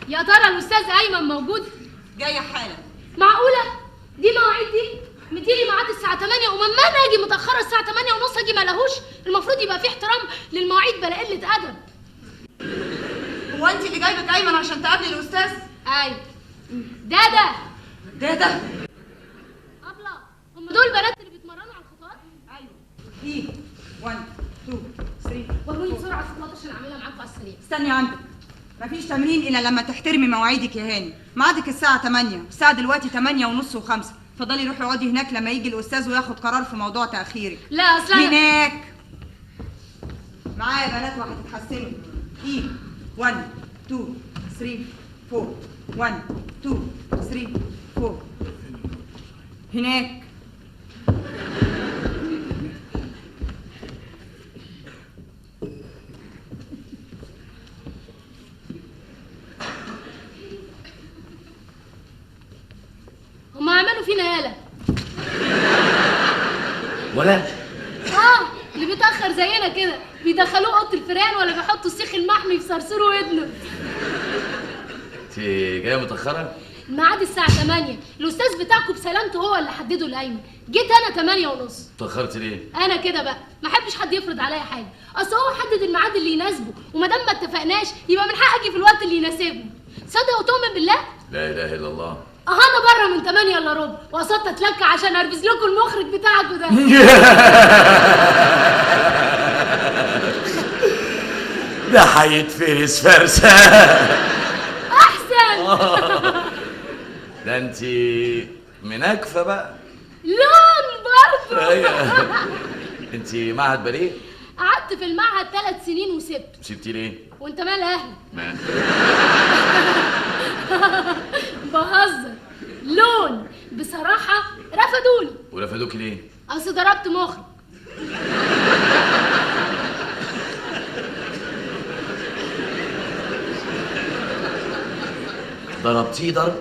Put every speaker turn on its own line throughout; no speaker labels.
يا ترى الاستاذ ايمن موجود؟
جاية حالا.
معقولة؟ دي مواعيد دي؟ مديلي ميعاد الساعة 8 وما انا اجي متاخرة الساعة 8:30 اجي ما لهوش. المفروض يبقى في احترام للمواعيد بلا قلة ادب.
هو انت اللي جايبك ايمن عشان تقابلي الاستاذ؟
ايوه. دادا
دادا
ابله، هم دول بنات اللي بيتمرنوا على الخطوات؟
ايوه. ايه 1 2 3.
وروني بسرعة الخطوات عشان اعملها معاكم على السريع.
استني عندك، مفيش تمرين الا لما تحترمي مواعيدك يا هاني. ميعادك الساعة 8، الساعة دلوقتي 8:30 و5. اتفضلي روحي اقعدي هناك لما يجي الاستاذ وياخد قرار في موضوع تاخيرك.
لا اصل
هناك معايا يا بنات وهتتحسنوا. ايه 1 2 3 4 1 2 3 4. هناك.
هما عملوا فينا يالا
ولا؟
اللي بيتأخر زينا كده بيدخلوه اوضة الفيران ولا بيحطوا السيخ المحمي في صرصور ودنه.
انت جاية متاخرة؟
الميعاد الساعة 8، الاستاذ بتاعكم بسلامته هو اللي حدده لايمن. جيت انا 8:30.
اتاخرت ليه؟
انا كده بقى ما احبش حد يفرض عليا حاجة، اصل هو حدد الميعاد اللي يناسبه، وما دام ما اتفقناش يبقى من حقي في الوقت اللي يناسبني. صدق وتؤمن بالله؟
لا اله الا الله.
انا بره من 7:45 وقصدت اتلكع عشان اربز لكم المخرج بتاعكم ده.
ده هيتفرس فرسه.
احسن.
ده انت مناكفه بقى.
لون برضه.
ايوه. انت معهد باليه؟
قعدت في المعهد 3 سنين وسبته.
سبتي ليه؟
وانت مال اهلك؟ بهزر. لون بصراحة رفضوني.
ورفضوكي ليه؟
اصل ضربت مخرج.
ضربتيه ضرب؟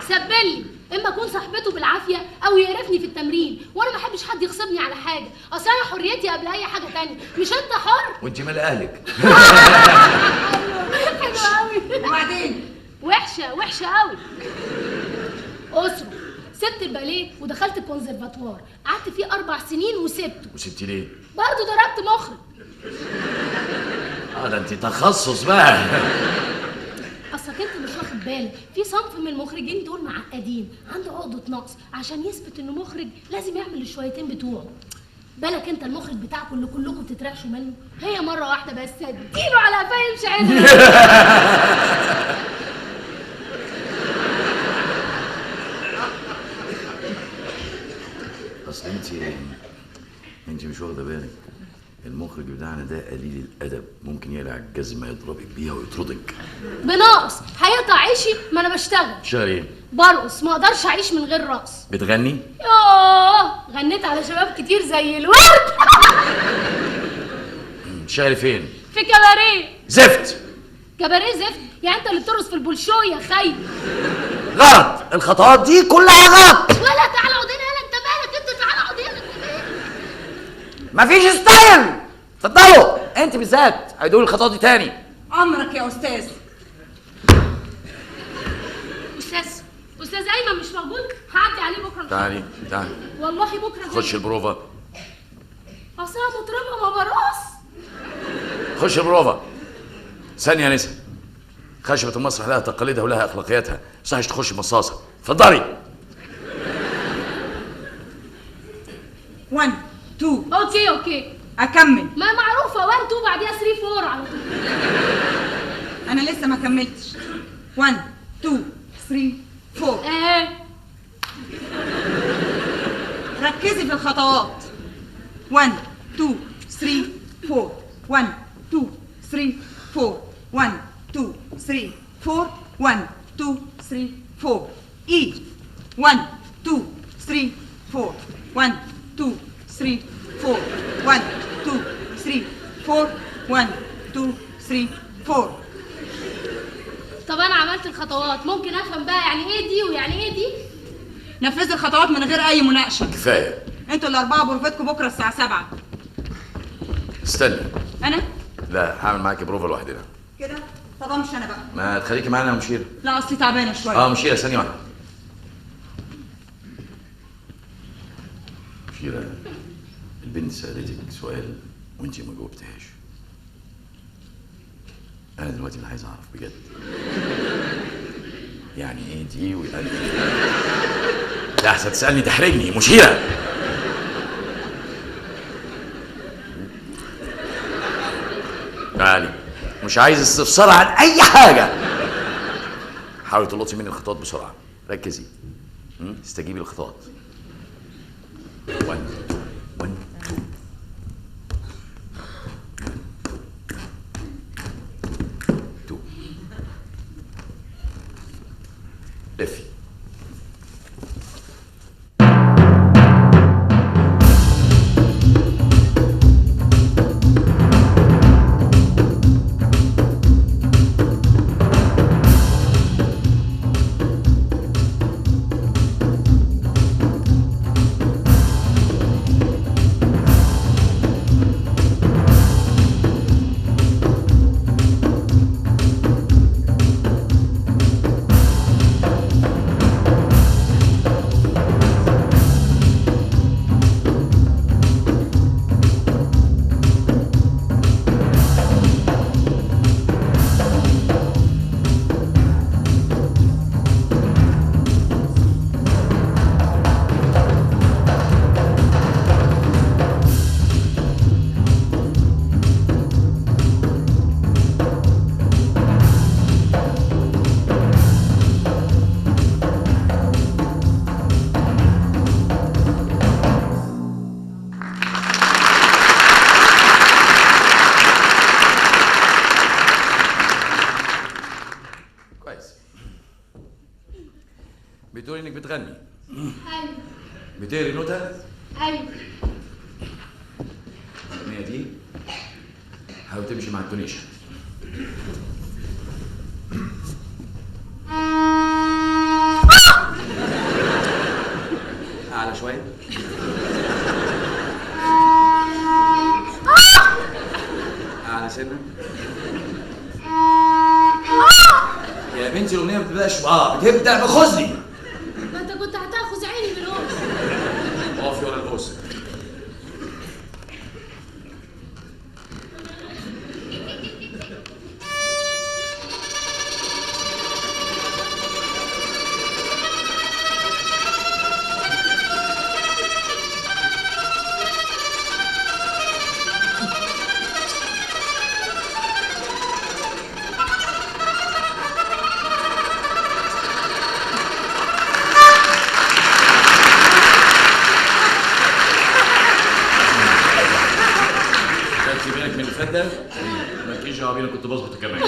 سبلي، اما اكون صاحبته بالعافية او يقرفني في التمرين، وانا ما احبش حد يغصبني على حاجة، اصل انا حريتي قبل اي حاجة تانية. مش انت حر؟
وانت مال اهلك؟
حلو قوي.
وبعدين؟
وحشة وحشة قوي. اسره، سبت الباليه ودخلت الكونسرفاتوار، قعدت فيه 4 سنين وسبته.
وسبتي ليه؟
برضه ضربت مخرج.
ده انت تخصص بقى.
اصلك انت مش واخد بالك، في صنف من المخرجين دول معقدين، عنده عقدة نقص، عشان يثبت انه مخرج لازم يعمل الشويتين بتوعه. بالك انت المخرج بتاعكم اللي كلكم بتترعشوا منه، هي مرة واحدة بس اديله على قفاه يمشي عدل.
اصل انت مش واخده بالك، المخرج بتاعنا ده قليل الادب، ممكن يقلع الجزمة يضربك بيها ويطردك.
بناقص هيقطع عيشي، ما انا بشتغل.
بتشتغل ايه؟
برقص، ما اقدرش اعيش من غير رقص.
بتغني؟
يوه، غنيت على شباب كتير زي الورد.
بتشتغلي فين؟
في كباريه.
زفت.
كباريه زفت؟ يعني انت اللي بترقص في البولشو يا خي.
غلط، الخطوات دي كلها غلط.
ولا تعالى اقعد هنا، انت مالك؟ انت تعالى اقعد هنا، انت مالك؟
مفيش style. اتفضلوا انت بالذات عيدوا الخطوات دي تاني.
امرك يا استاذ.
استاذ ايمن مش موجود؟ هعدي عليه بكره.
تعالي تعالي.
والله بكره.
خش البروفه.
اصل انا مطربه ما برقص.
خش البروفه. ثانية يا نسا، خشبه المسرح لها تقاليدها ولها اخلاقياتها، ما يصحش تخش مصاصه. اتفضلي.
1 2.
okay okay.
اكمل؟
ما معروفة 1 2 بعديها 3 4 على طول.
انا لسه ما كملتش. 1 2 3 4. ركزي في الخطوات. 1 2 3 4 1 2 3 4 1 2 3 4 1 2 3 4. اي 1 2 3 4 1 2 3 4 1 2 3 4 1 2 3 4.
طب انا عملت الخطوات، ممكن افهم بقى يعني ايه دي ويعني ايه دي؟
نفذي الخطوات من غير اي مناقشة.
كفاية.
انتوا الاربعة بروفتكم بكره الساعة 7.
استني.
انا؟
لا، هعمل معاكي بروفه لوحدنا.
كده؟ طب طب امشي انا بقى.
ما تخليكي معانا يا مشيره.
لا اصلي تعبانة شوية.
مشيره ثانية واحدة. مشيره، البنت سالتك سؤال وانت ما جاوبتهاش. انا دلوقتي اللي عايز اعرف بجد يعني ايه دي ويعني ايه. لا احسن تسالني تحرجني. مشيره، تعالي، مش عايز استفسار عن اي حاجة. حاولي تلقطي مني الخطوات بسرعة، ركزي، استجيبي للخطوات. 1 2 1 2. لفي. بتقولي انك بتغني.
ايوه.
بتقري نوتة؟
ايوه.
الأغنية دي حاول تمشي مع ال intonation. أعلى شوية. أعلى سنة. يا بنتي الأغنية ما بتبدأش بتبدأ بخزني.
ما أنت كنت هتاخذ عيني من هون.
اقفي ورا القوس. مالكيش دعوه بينا، كنت بظبط كمان.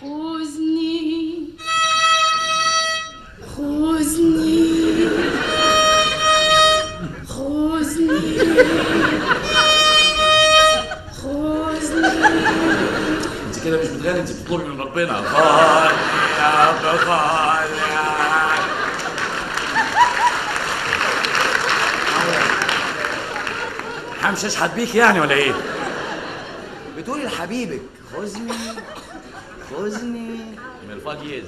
خذني خذني خذني خذني.
انت كده مش بتغني، انت بتطلبي من ربنا. خالي يا رب خالي. همشي اشحت بيك يعني ولا ايه؟
بتقولي لحبيبك خذني خذني
من الفاضيز.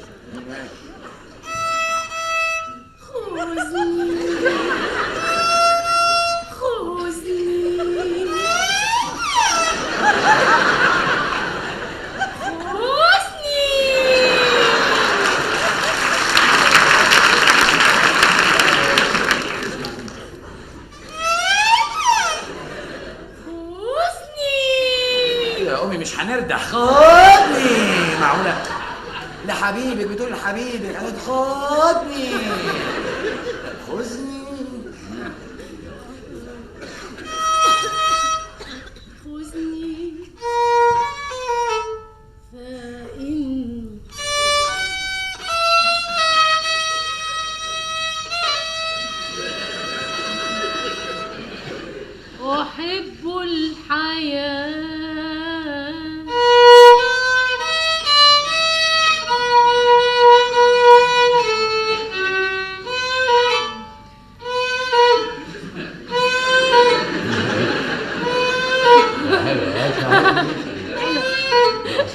خذني خذني خذني.
يا امي مش هنردح. خدني.
معقولة؟ لحبيبك بتقول لحبيبك خدني خذني
خذني فإني أحب الحياة.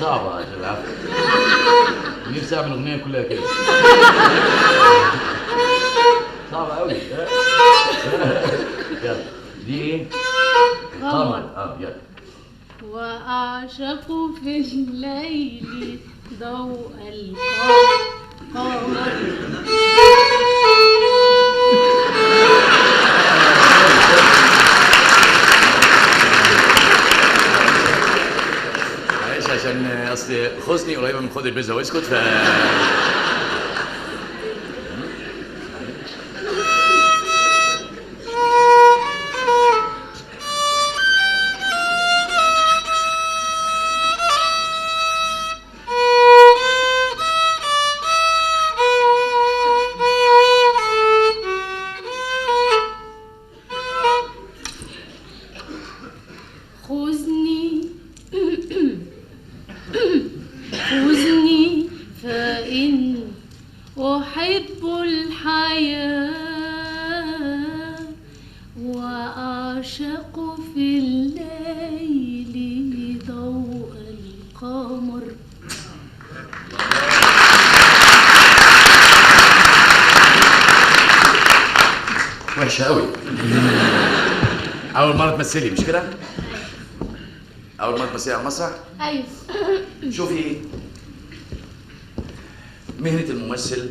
صعبة عشان العافية. نفسي اعمل اغنية كلها كده. صعبة قوي. يلا دي ايه؟ قمر. يلا.
وأعشق في الليل ضوء القمر.
معلش عشان اصل خزني قريبه من خد البيتزا واسكت ف
خذني فإني أحب الحياة وأعشق في الليل ضوء القمر.
وحشة أوي. أول مرة تمثلي مش كده؟ أول مرة تمثلي على المسرح؟
أيوه.
شوفي، مهنة الممثل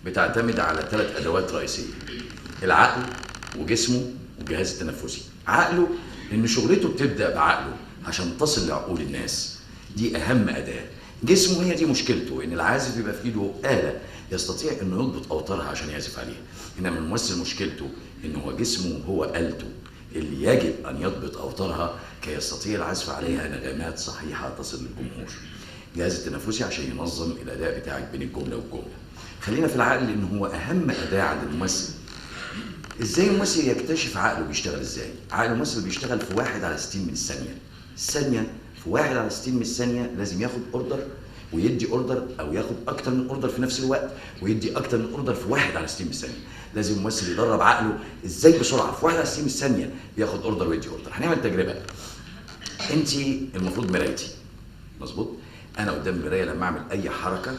بتعتمد على 3 أدوات رئيسية: العقل وجسمه والجهاز التنفسي. عقله لأن شغلته بتبدأ بعقله عشان تصل لعقول الناس، دي أهم أداة. جسمه هي دي مشكلته، إن العازف بيبقى في إيده آلة يستطيع إنه يضبط أوتارها عشان يعزف عليها، إنما الممثل مشكلته إن هو جسمه هو آلته اللي يجب أن يضبط أوتارها كي يستطيع العزف عليها نغمات صحيحة تصل للجمهور. الجهاز التنفسي عشان ينظم الأداء بتاعك بين الجملة والجملة. خلينا في العقل لأن هو أهم أداة عند الممثل. إزاي الممثل يكتشف عقله بيشتغل إزاي؟ عقل الممثل بيشتغل في 1/60 من الثانية. الثانية في 1/60 من الثانية لازم ياخد order ويدي order، أو ياخد أكتر من order في نفس الوقت ويدي أكتر من order في 1/60 من الثانية. لازم الممثل يدرب عقله إزاي بسرعة في 1/60 من الثانية بياخد order ويدي order. هنعمل تجربة. أنت المفروض مرايتي، مظبوط؟ أنا قدام المراية لما أعمل أي حركة،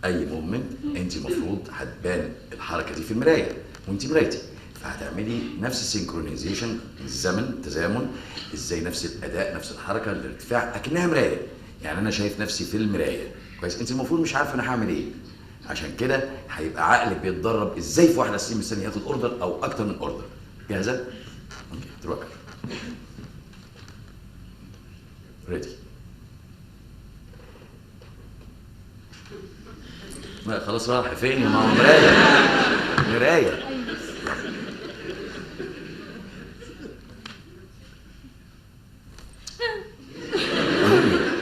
أي movement، أنت المفروض هتبان الحركة دي في المراية وأنت مرايتي، فهتعملي نفس ال synchronization، الزمن، تزامن، إزاي نفس الأداء، نفس الحركة، الارتفاع، أكنها مراية. يعني أنا شايف نفسي في المراية، كويس؟ أنت المفروض مش عارفة أنا هعمل إيه. عشان كده هيبقى عقلك بيتدرب إزاي في 1/60 من الثانية ياخد order أو أكتر من order. جاهزة؟ okay، توكل. ready. لا خلاص راح فين يا ماما؟ مراية. مراية.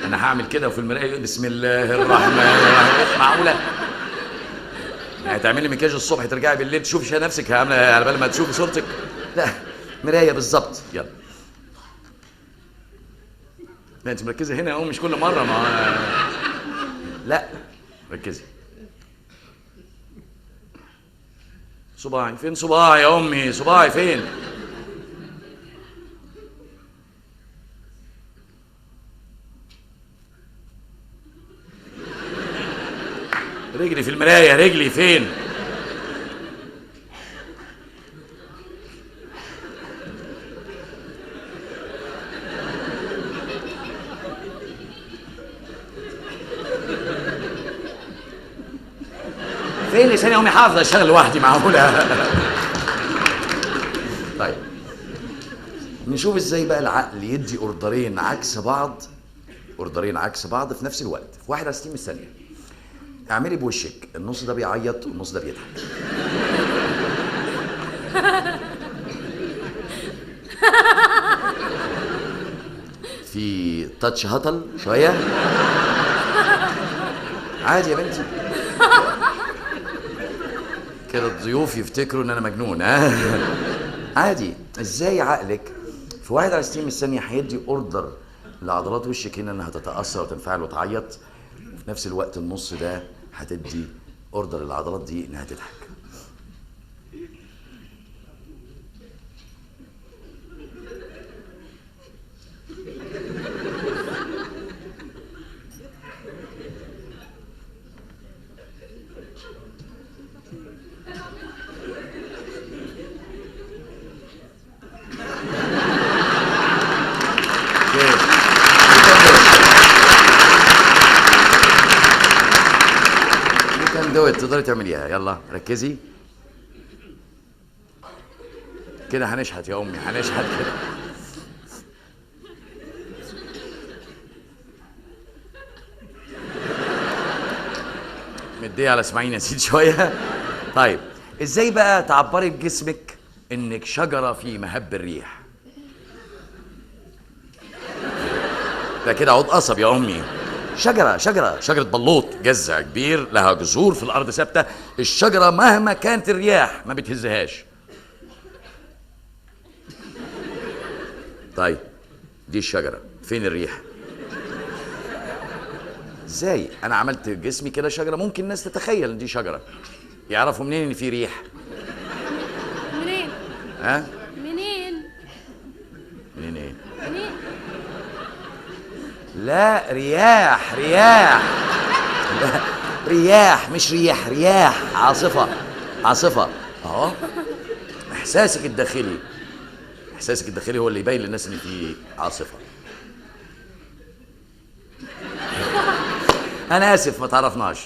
أنا هعمل كده وفي المراية بسم الله الرحمن الرحيم. معقولة؟ هتعملي مكياج الصبح ترجعي بالليل تشوفي نفسك عاملة على بال ما تشوفي صورتك؟ لا مراية بالظبط. يلا. لا أنت مركزة هنا أهو، مش كل مرة ما لا ركزي. صباعي فين؟ صباعي يا أمي، صباعي فين؟ رجلي في المراية، رجلي فين؟ فين لساني يا أمي؟ حافظة أشتغل لوحدي، معقولة؟ طيب نشوف إزاي بقى العقل يدي أوردرين عكس بعض، أوردرين عكس بعض في نفس الوقت في 1/60 من الثانية. اعملي بوشك، النص ده بيعيط والنص ده بيضحك. في تاتش هطل شوية. عادي يا بنتي. كده الضيوف يفتكروا ان انا مجنون. ها عادي. ازاي عقلك في 1/60 من الثانية هيدي order لعضلات وشك هنا انها تتأثر وتنفعل وتعيط، وفي نفس الوقت النص ده هتدي order للعضلات دي انها تضحك. do it، تقدري تعمليها. يلا ركزي كده. هنشحت يا امي، هنشحت كده. مديه على اسماعيل ياسين شوية. طيب ازاي بقى تعبري بجسمك انك شجرة في مهب الريح؟ ده كده عود قصب يا امي. شجرة شجرة شجرة بلوط، جذع كبير لها جذور في الارض ثابتة، الشجرة مهما كانت الرياح ما بتهزهاش. طيب دي الشجرة، فين الريح؟ ازاي انا عملت جسمي كده شجرة؟ ممكن الناس تتخيل ان دي شجرة، يعرفوا منين ان في ريح؟
منين؟
ها؟
منين؟
منين ايه؟
منين؟
لا رياح، رياح. لا رياح مش ريح، رياح، عاصفة، عاصفة. اهو احساسك الداخلي، احساسك الداخلي هو اللي يبين للناس ان في عاصفة. انا اسف ما تعرفناش.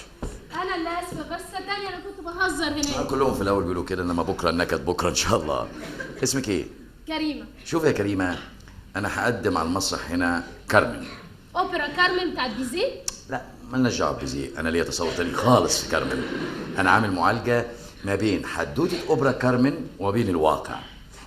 انا اللي اسفه، بس صدقني انا كنت بهزر هناك.
كلهم في الاول بيقولوا كده، انما بكره النكد بكره ان شاء الله. اسمك ايه؟
كريمة.
شوف يا كريمة، انا هقدم على المسرح هنا كارمن.
اوبرا كارمن بتاعت بيزيه؟
لا مالناش دعوه ببيزيه، انا ليا تصور تاني خالص في كارمن. انا عامل معالجة ما بين حدوتة اوبرا كارمن وبين الواقع.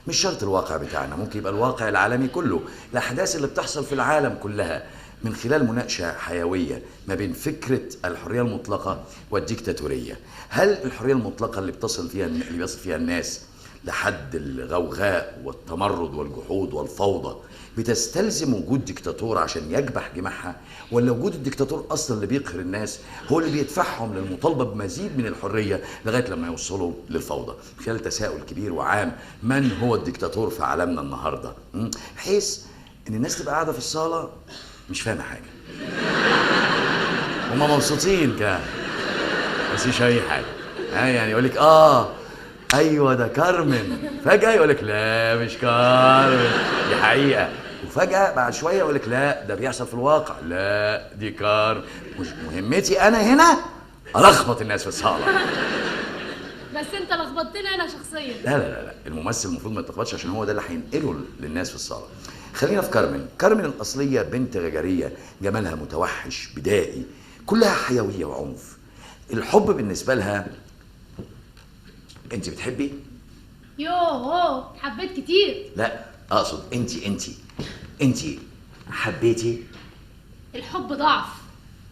مش شرط الواقع بتاعنا، ممكن يبقى الواقع العالمي كله، الاحداث اللي بتحصل في العالم كلها، من خلال مناقشة حيوية ما بين فكرة الحرية المطلقة والديكتاتورية. هل الحرية المطلقة اللي بتصل فيها اللي بيصل فيها الناس لحد الغوغاء والتمرد والجحود والفوضى بتستلزم وجود ديكتاتور عشان يكبح جماحها، ولا وجود الديكتاتور اصلا اللي بيقهر الناس هو اللي بيدفعهم للمطالبة بمزيد من الحرية لغاية لما يوصلوا للفوضى؟ خلال تساؤل كبير وعام، من هو الديكتاتور في عالمنا النهارده؟ بحيث ان الناس تبقى قاعدة في الصاله مش فاهمه حاجة، هما مبسوطين كده بس مش اي حاجة. يعني يقول لك اه ايوه ده كارمن، فجأة يقول لك لا مش كارمن دي حقيقة، وفجأة بعد شوية يقول لك لا ده بيحصل في الواقع، لا دي كارمن. مش مهمتي أنا هنا ألخبط الناس في الصالة.
بس أنت لخبطتني أنا شخصيا.
لا لا لا لا، الممثل المفروض ما يتلخبطش عشان هو ده اللي هينقله للناس في الصالة. خلينا في كارمن. كارمن الأصلية بنت غجرية، جمالها متوحش بدائي، كلها حيوية وعنف. الحب بالنسبة لها، انت بتحبي؟
يوه حبيت كتير.
لا اقصد انت حبيتي؟
الحب ضعف،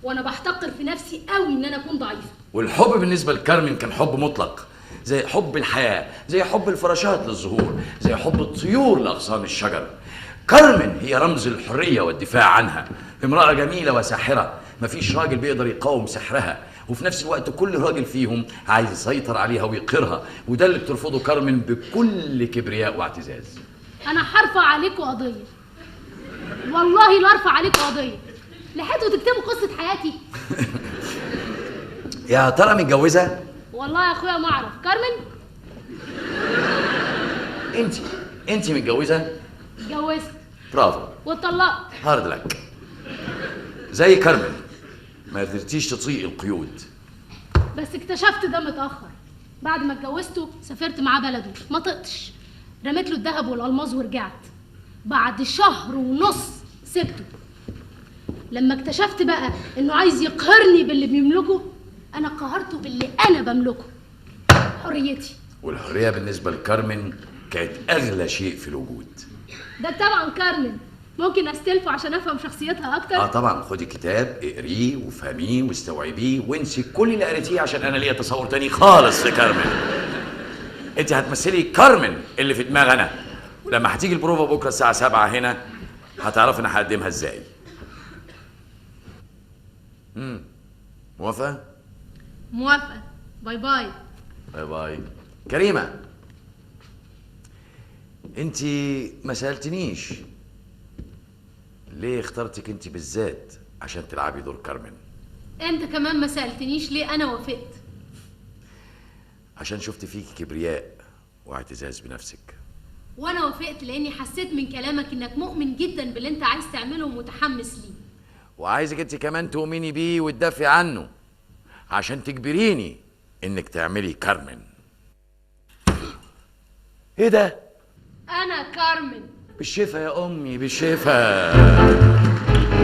وانا بحتقر في نفسي قوي ان انا اكون ضعيفة.
والحب بالنسبة لكارمن كان حب مطلق، زي حب الحياة، زي حب الفراشات للزهور، زي حب الطيور لاغصان الشجر. كارمن هي رمز الحرية والدفاع عنها، امراة جميلة وساحره، مفيش راجل بيقدر يقاوم سحرها، وفي نفس الوقت كل راجل فيهم عايز يسيطر عليها ويقهرها، وده اللي بترفضه كارمن بكل كبرياء واعتزاز.
انا هرفع عليكم قضية، والله لا ارفع عليكم قضية، لحقتوا تكتبوا قصة حياتي.
يا ترى متجوزة؟
والله يا اخويا ما اعرف. كارمن؟
انت متجوزة؟
اتجوزت.
برافو.
واتطلقت.
hard luck. زي كارمن ما قدرتيش تطيقي القيود.
بس اكتشفت ده متأخر، بعد ما اتجوزته سافرت معاه بلده، ما طقتش، رميت له الذهب والألماظ ورجعت. بعد شهر ونص سبته. لما اكتشفت بقى انه عايز يقهرني باللي بيملكه، انا قهرته باللي انا بملكه، حريتي.
والحرية بالنسبة لكارمن كانت أغلى شيء في الوجود.
ده طبعا كارمن، ممكن استلفه عشان افهم شخصيتها اكتر؟
اه طبعا، خدي كتاب اقريه وافهميه واستوعبيه وانسي كل اللي قريتيه، عشان انا ليا تصور تاني خالص لكارمن. انت هتمثلي كارمن اللي في دماغ انا، ولما هتيجي البروفا بكره الساعة 7 هنا هتعرفي انا هقدمها ازاي. موافقة؟
موافقة. bye bye.
bye bye. كريمة، انت ما سالتنيش ليه اخترتك انت بالذات عشان تلعبي دور كارمن؟
انت كمان ما سالتنيش ليه انا وافقت.
عشان شفت فيكي كبرياء واعتزاز بنفسك.
وانا وافقت لاني حسيت من كلامك انك مؤمن جدا باللي انت عايز تعمله ومتحمس ليه.
وعايزك انت كمان تؤمني بيه وتدافعي عنه عشان تجبريني انك تعملي كارمن. ايه ده؟
انا كارمن.
بالشفا يا امي، بالشفا.